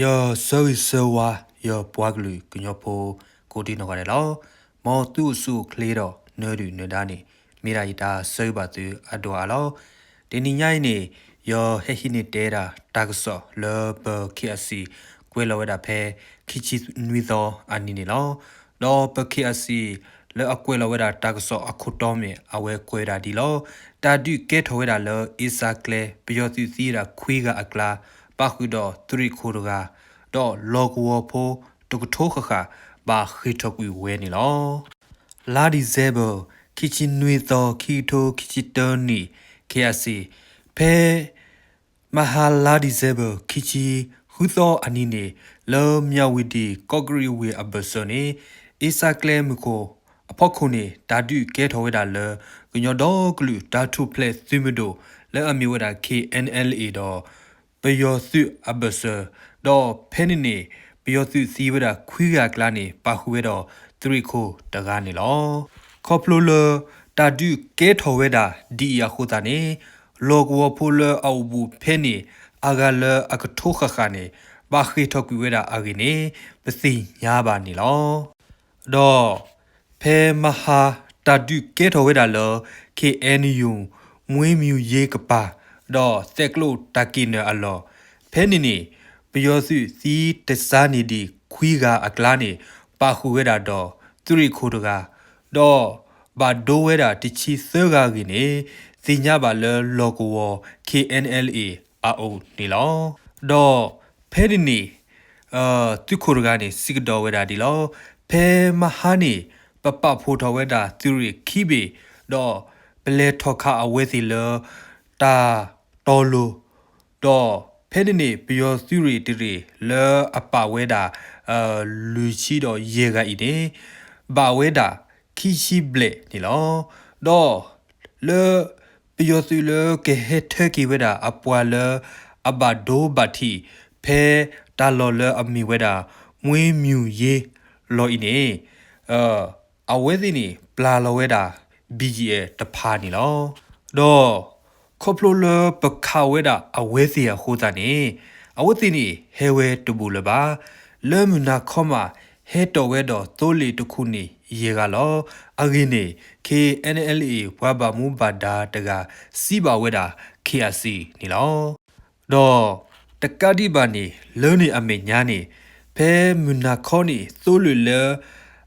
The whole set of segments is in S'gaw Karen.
ယဆၢဂ့ၤဆၢဝါ ယပှၤကလုာ်ကညီဖိ ကိးဒံနီၢ်ဂၤဒဲးလီၤ. မ်သုအိၣ်ဆူၣ်အိၣ်ချ့ဒီး နၢၤဒုၣ်နၢၤဒါန့ၣ် မ့ၢ်ဒၣ်ယတၢ်ဆၢဂ့ၤဘၣ်သုအဒိၣ်အါလီၤ. တနံၤညါအံၤန့ၣ် ယဟဲဟံးန့ၢ်တဲဒၣ်တၢ်ကစီၣ်လၢပ KIC ကွဲးလီၤဝဲဒၣ်ဖဲ ခံဆံနွံသီအနံၤန့ၣ်လီၤ. ဒီးပ KIC လၢအကွဲးလီၤဝဲဒၣ်တၢ်ကစီၣ်အခိၣ်တီမ့ၢ် အဝဲကွဲးဝဲဒၣ်ဒ်လီၤ. တၢ်ဒုးကဲထီၣ်ဝဲဒၣ်လၢအ့စၣ်ကျဲ ပယီၤသုးသံဝဲဒၣ်ခွံဂၤအကျါ ပၣ်ဃုာ်ဒီးသုးရ့ၣ်ခိၣ်တဂၤ ဒီးလီၢ်ကဝီၤဖိတကထိဃၣ်ဃၣ် ဘၣ်ဃ့ၢ်ထီၣ်ကွံာ်ဝဲန့ၣ်လီၤ. လါဒံၣ်စဲဘၢၣ် ခံဆံနွံသီ ခံကထိခံဆံတၢနံၣ် KIC ဖဲ မဟါလါဒံၣ်စဲဘၢၣ် ခံဆံဃုသီအနံၤန့ၣ် လၢမၠၣ်ဝတံၣ် ကီးကရံၣ်ဝ့ၢ်အဘၢၣ်စၢၤန့ၣ် အ့စၣ်ကျဲမုၢ်ခိၣ်အဖီခိၣ်န့ၣ် တၢ်ဒုးကဲထီၣ်ဝဲဒၣ်လၢ ကညီဒီကလုာ်တၢ်ထူၣ်ဖျဲးသုးမုၢ်ဒိၣ် လၢအမ့ၢ်ဝဲဒၣ် KNLA ဒီး ပယီၤသုးအဘၢၣ်စၢၤ, ဒီးဖဲန့ၣ်န့ၣ် ပယီၤသုးသံဝဲဒၣ်ခွံဂၤအကျါန့ၣ် ပၣ်ဃုာ်ဝဲဒီးသုးရ့ၣ်ခိၣ်တဂၤန့ၣ်လီၤ. ခီဖျိလၢ တၢ်ဒုးကဲထီၣ်ဝဲဒၣ်ဒ်အံၤအဃိသတးန့ၣ် လီၢ်ကဝီၤဖိလၢအအိၣ်ဘူးဖဲန့ၣ် အဂၤလၢအကထိဃၣ်ဃၣ်န့ၣ် ဘၣ်ဃ့ၢ်ထီၣ်ကွံာ်ဝဲဒၣ်အဂ့ၢ်န့ၣ် ပသ့ၣ်ညါဘၣ်န့ၣ်လီၤ. ဒီး ဖဲမဟါတၢ်ဒုးကဲထီၣ်ဝဲဒၣ်လၢ KNU မွ့မၠူၤယ့ကပၤ ဒီးသဲးကျိးတၢ်က့ၣ်နၢၤအလီၢ်, ဖဲန့ၣ်န့ၣ် ပယီၤသုးသံတစၢ်န့ၣ်ဒံးခွံဂၤအကျါန့ၣ် ပၣ်ဃုာ်ဝဲဒၣ်ဒီးသုးရ့ၣ်ခိၣ်တဂၤ, ဒီးဘၣ်ဒိဝဲဒၣ်တဆံသၢဂၤအဂ့ၢ်န့ၣ် သ့ၣ်ညါဘၣ်လၢလီၢ်ကဝီၤ KNLA အအိၣ်န့ၣ်လီၤ. ဒီးဖဲန့ၣ်န့ၣ် သုးခိၣ်တဂၤန့ၣ် စံးကဒီးဝဲဒၣ်ဒ်လီၤ. ဖဲမဟါန့ၣ် ပပာ်ဖှိၣ်ထီၣ်ဝဲဒၣ်သုးရ့ၣ်ခံဘ့ၣ်, ဒီးပလဲၤထီၣ်ခးအဝဲသ့ၣ်လၢ တၢ်တီလိၤ, ဒီးဖဲန့ၣ်န့ၣ် ပယီၤသုးရ့ၣ်တရ့ၣ်လၢအပာ်ဝဲဒၣ် လွံၢ်ဆံဒီးယဲၢ်ဂၤအံၤန့ၣ် ဘၣ်ဝဲဒၣ်ခံဆံဘျဲၣ်န့ၣ်လီၤ. ဒီး လၢ ပယီၤသုးလၢကဟဲထၢက့ၤဝဲဒၣ်အပှၤလၢအဘၣ်ဒိဘၣ်ထံး ဖဲတၢ်လီၢ်လၢအမ့ၢ်ဝဲဒၣ် မွ့မၠူၤယ့လီၢ်အံၤန့ၣ် အဝဲသ့ၣ်န့ၣ် ပျၢ်လီၤဝဲဒၣ် ဘံၣ်ယံၣ်အဲၣ်တဖၣ်န့ၣ်လီၤ. ဒီး ခီဖျိလၢပခးဝဲဒၣ်အဝဲသ့ၣ်အဃိသတးန့ၣ် အဝဲသ့ၣ်န့ၣ် ဟဲဝဲတဘူးလၢၤဘၣ်. လၢမုၢ်နၤခီမး ဟဲတီၣ်ဝဲဒီးသိလ့ၣ်တခူၣ်န့ၣ် ယဲၢ်ဂၤလီၤ. အဂ့ၢ်န့ၣ် KNLA ပှၤဘၣ်မူဘၣ်ဒါတဂၤ စံးဘၣ်ဝဲဒၣ် KIC န့ၣ်လီၤ. ဒီးတကးဒံးဘၣ်န့ၣ် လၢန့ၣ်အမဲာ်ညါန့ၣ် ဖဲမုၢ်နၤခီန့ၣ် သိလ့ၣ်လၢ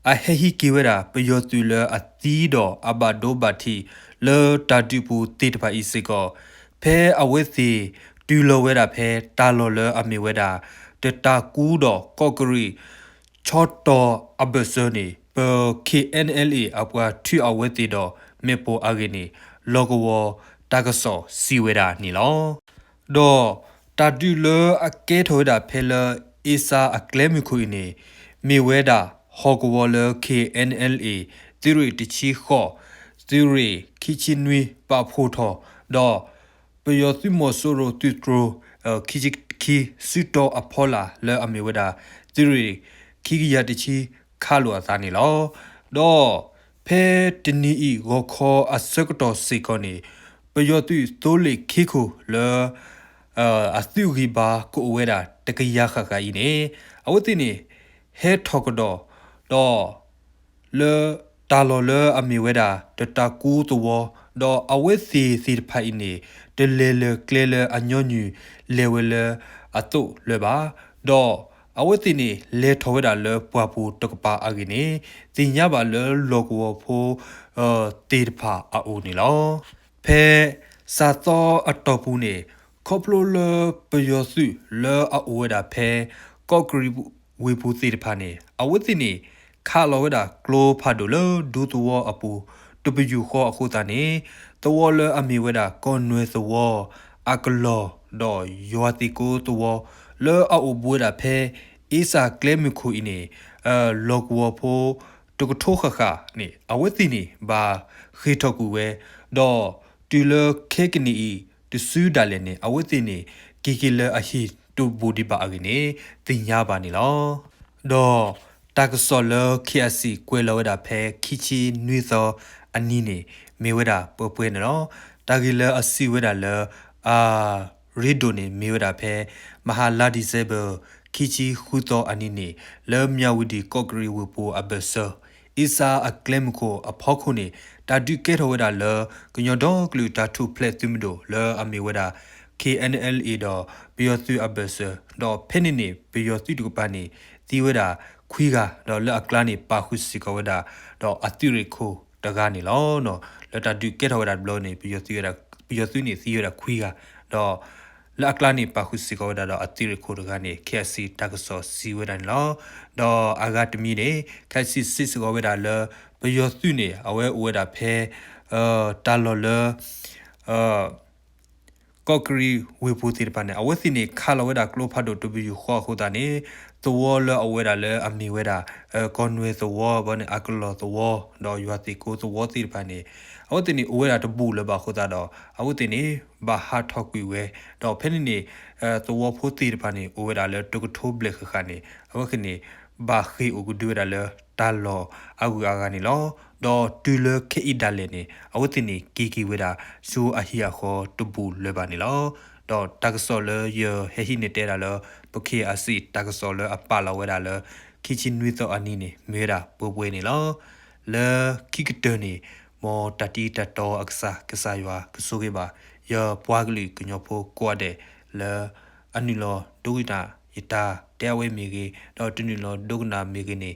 အဟဲဟံးက့ၤဝဲဒၣ် ပယီၤသုးလၢအသံဒီးအဘၣ်ဒိဘၣ်ထံး လၢတၢ်ဒုးပူၤသ့ၣ်တဖၣ်အံၤစ့ၢ်ကီး ဖဲအဝဲသ့ၣ်တုၤလီၤဝဲဒၣ်ဖဲတၢ်လီၢ်လၢအမ့ၢ်ဝဲဒၣ် တတၢ်ကူဒီးကီးကရံၣ် ဆီတီၤအဘၢၣ်စၢၤန့ၣ် ပ KNLA အပှၤထုးအဝဲသ့ၣ်ဒီးမ့ၣ်ပိၢ်အဂ့ၢ်န့ၣ် လီၢ်ကဝီၤတၢ်ကစီၣ်စံးဝဲဒၣ်န့ၣ်လီၤ. ဒီးတၢ်ဒုးလၢအကဲထီၣ်ဝဲဒၣ်ဖဲလၢ အ့စၣ်အကျဲမုၢ်ခိၣ်အံၤန့ၣ် မ့ၢ်ဝဲဒၣ်ဟီၣ်ကဝီၤလၢ KNLA သုးရ့ၣ်တဆံဃိး သုးရ့ၣ်ခံဆံနွံ ပာ်ဖှိၣ်ထီၣ် ဒီး ပယီၤသုးမီၤစိရိၤသုးတြိၤ ခံဆံခံ စုတီၤအဖီလာ်လၢအမ့ၢ်ဝဲဒၣ် သုးရ့ၣ်ခံကယၤတဆံ ခးလိာ်အသးန့ၣ်လီၤ. ဒီးဖဲတနံၤအံၤ ဂီၤခီအဆၢကတီၢ်စ့ၢ်ကီးန့ၣ် ပယီၤသုးသိလ့ၣ်ခံခိၣ်လၢ အသုးဂံၢ်ဘါကအိၣ်ဝဲဒၣ်တကယၤဃၣ်ဃၣ်အံၤန့ၣ် အဝဲသ့ၣ်န့ၣ် ဟဲထီၣ်ကဒီး ဒီး လၢတၢ်လီၢ်လၢအမ့ၢ်ဝဲဒၣ် တတၢ်ကူသဝီ ဒီးအဝဲသ့ၣ်သ့ၣ်တဖၣ်အံၤန့ၣ် တလဲၤလၢၤကျဲလၢအညီနုၢ်လဲၤဝဲလၢအသိးလၢၤဘၣ်. ဒီးအဝဲသ့ၣ်န့ၣ် လဲၤထီၣ်ဝဲဒၣ်လၢပှၢ်ပူၤတကပၤအဂ့ၢ်န့ၣ် သ့ၣ်ညါဘၣ်လၢလီၢ်ကဝီၤဖိ သ့ၣ်တဖၣ်အအိၣ်န့ၣ်လီၤ. ဖဲစးသီအတီၢ်ပူၤန့ၣ် ခီဖျိလၢပယီၤသုးလၢအအိၣ်ဝဲဒၣ်ဖဲ ကီးကရံၣ်ဝ့ၢ်ပူၤသ့ၣ်တဖၣ်န့ၣ် အဝဲသ့ၣ်န့ၣ် ခးလီၤဝဲဒၣ်ကျိဖးဒိၣ်လၢဒူသဝီအပူၤ တပယူာ်ဃီအဃိသတးန့ၣ် သဝီလၢအမ့ၢ်ဝဲဒၣ်ကီၢ်နွဲၣ်သဝီ အကလီၢ် ဒီးယွၤသ့ၣ်ကိသဝီ လၢအအိၣ်ဘူးဝဲဒၣ်ဖဲ အ့စၣ်ကျဲမုၢ်ခိၣ်အံၤန့ၣ် လီၢ်ကဝီၤဖိ တကထိဃၣ်ဃၣ်န့ၣ် အဝဲသ့ၣ်န့ၣ် ဘၣ်ဃ့ၢ်ထီၣ်ကွံာ်ဝဲ ဒီးတုၤလၢခဲကနံၣ်အံၤ တစုဒၣ်လဲာ်န့ၣ် အဝဲသ့ၣ်န့ၣ် က့ၤက့ၤလၢအဟံၣ်တဘူးဒံးဘၣ်အဂ့ၢ်န့ၣ် သ့ၣ်ညါဘၣ်န့ၣ်လီၤ. ဒီးတၢ်ကစီၣ်လၢ KIC ကွဲးလီၤဝဲဒၣ်ဖဲခံဆံနွံသီအနံၤန့ၣ် မ့ၢ်ဝဲဒၣ်ပှဲၤပှဲၤန့ၣ်လီၤ. တၢ်ဂ့ၢ်လၢအစံးဝဲဒၣ်လၢ အရ့ဒိၣ်န့ၣ် မ့ၢ်ဝဲဒၣ်ဖဲ မဟါလါဒံၣ်စဲဘၢၣ် ခံ ခံဆံဃုသီအနံၤန့ၣ် လၢမၠၣ်ဝတံၣ်ကီးကရံၣ်ဝ့ၢ်ပူၤအဘၢၣ်စၢၤ အ့စါအကျဲမုၢ်ခိၣ်အဖီခိၣ်န့ၣ် တၢ်ဒုးကဲထီၣ်ဝဲဒၣ်လၢ ကညီဒီကလုာ်တၢ်ထူၣ်ဖျဲးသုးမုၢ်ဒိၣ် လၢအမ့ၢ်ဝဲဒၣ် K N L A ဒီးပယီၤသုးအဘၢၣ်စၢၤ ဒီးဖဲန့ၣ်န့ၣ် ပယီၤသုးတကပၤန့ၣ် သံဝဲဒၣ်ခွံဂၤ ဒီးလၢအကျါန့ၣ် ပာ်ဃုာ်စ့ၢ်ကီးဝဲဒၣ် ဒီးအသုးရ့ၣ်ခိၣ်တဂၤန့ၣ်လီၤ. လၢတၢ်ဒုးကဲထီၣ်ဝဲဒၣ်တဘျီန့ၣ် ပယီၤသုးန့ၣ်သံဝဲဒၣ်ခွံဂၤ ဒီး လၢအကျါန့ၣ် ပာ်ဃုာ်စ့ၢ်ကီးဝဲဒၣ်ဒီးအသုးရ့ၣ်ခိၣ်တဂၤန့ၣ် K I C တၢ်ကစီၣ်စံးဝဲဒၣ်န့ၣ်လီၤ. ဒီးအဂၤတမံၤန့ၣ် K I C စံးစ့ၢ်ကီးဝဲဒၣ်လၢ ပယီၤသုးန့ၣ် အဝဲအိၣ်ဝဲဒၣ်ဖဲ တၢ်လီၢ်လၢ ကီးကရံၣ်ဝ့ၢ်ပူၤသ့ၣ်တဖၣ်န့ၣ် အဝဲသ့ၣ်န့ၣ် ခးလီၤဝဲဒၣ်ကျိဖးဒိၣ်တဘ့ၣ်ဃီအဃိသတးန့ၣ် သဝီလၢအဝဲဒၣ်လၢအမ့ၢ်ဝဲဒၣ် ကီၢ်နွဲၣ်သဝီ ဘၣ်န့ၣ် အကလီၢ်သဝီ ဒီးယွၤသ့ၣ်ကိသဝီသ့ၣ်တဖၣ်န့ၣ် အဝဲသ့ၣ်န့ၣ် အိၣ်ဝဲဒၣ်တဘူၣ်လၢၤဘၣ်အဃိသတးဒီး အဝဲသ့ၣ်န့ၣ် ဘၣ်ဟးထီၣ်ကွံာ်ဝဲ ဒီးဖဲန့ၣ်န့ၣ် သဝီဖိသ့ၣ်တဖၣ်န့ၣ် အိၣ်ဝဲဒၣ်လၢတကထိဘျဲၣ်ဃၣ်ဃၣ်န့ၣ် အဝဲသ့ၣ်န့ၣ် ဘၣ်ဃ့ၢ်အိၣ်ကဒုဝဲဒၣ်လၢတၢ်လီၢ်အဂုၤအဂၤန့ၣ်လီၤ. ဒီးတုၤလၢခဲအံၤဒၣ်လဲာ်န့ၣ် အဝဲသ့ၣ်န့ၣ် က့ၤက့ၤဝဲဒၣ် ဆူအဟံၣ်အဃီတဘူၣ်လၢၤဘၣ်န့ၣ်လီၤ. ဒီးတၢ်ကစီၣ်လၢယဟဲဟံးန့ၢ်တဲဒၣ်လၢ ပ K I C တၢ်ကစီၣ်လၢအပာ်လီၤဝဲဒၣ်လၢ ခံဆံနွံသီအနံၤန့ၣ် မ့ၢ်ဝဲဒၣ်ပှဲၤပှဲၤန့ၣ်လီၤ. လၢခံကတၢၢ်န့ၣ် မ်တၢ်တံၤတၢ်တီအကစၢ် ကစၢ်ယွၤကဆိၣ်ဂ့ၤဘၣ် ယပှၤကလုာ်ကညီဖိကိးဂၤဒဲးလၢ အနုာ်လီၤဒိကနၣ်ယတၢ်တဲအဝဲမ့ၢ်ဂ့ၤ, ဒီးတနုာ်လီၤဒိကနၣ်မ့ၢ်ဂ့ၤန့ၣ်,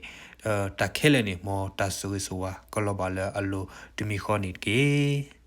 တၢ်ခဲလၢာ်န့ၣ် မ်တၢ်ဆိၣ်ဂ့ၤဆိၣ်ဝါကလီၤဘၣ်လၢအလိၤတမံၤဃီန့ၣ်တက့ၢ်.